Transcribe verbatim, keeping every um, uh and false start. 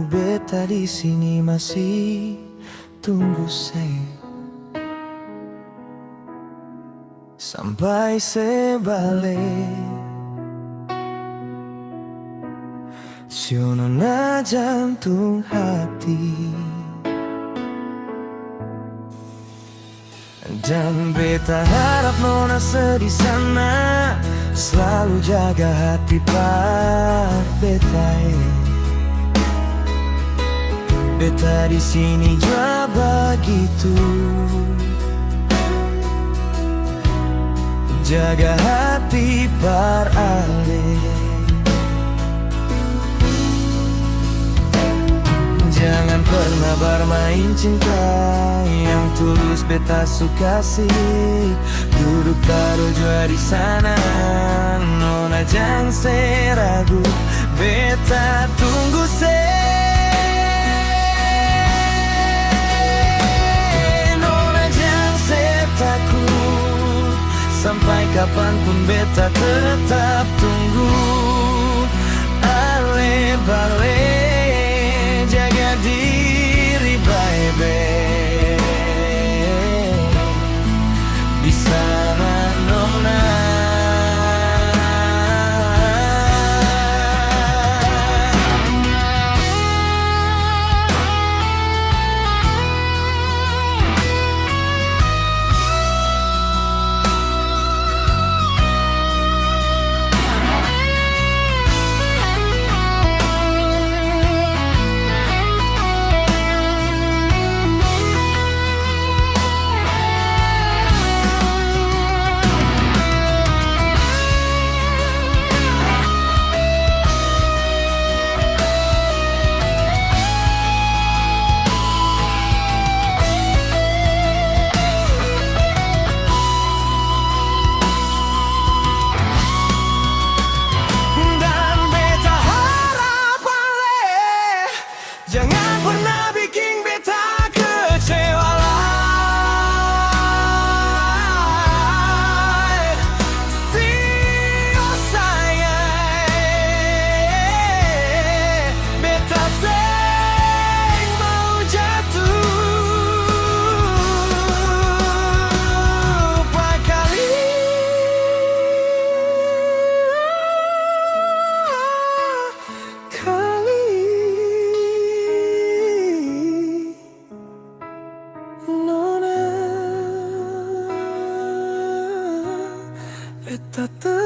beta di sini masih tunggu se sampai se bale. Sio nona jantung hati. Dan beta harap nona se di sana slalu jaga hati par beta, e. Beta di sini jua bagitu. Jaga hati par ale. Jangan pernah barmain cinta yang tulus beta su kasi. Duduk taru jua di sana, nona jang se ragu, beta tunggu se. Nona jang se takut, sampai kapanpun beta tetap tunggu. Ale bale, jaga diri bae-bae. Di sana nona. Dan beta harap ale jangan pernah biking beta kecewa lai. Sio sayang, beta seng mau jatuh pakali. Kali nona, beta te-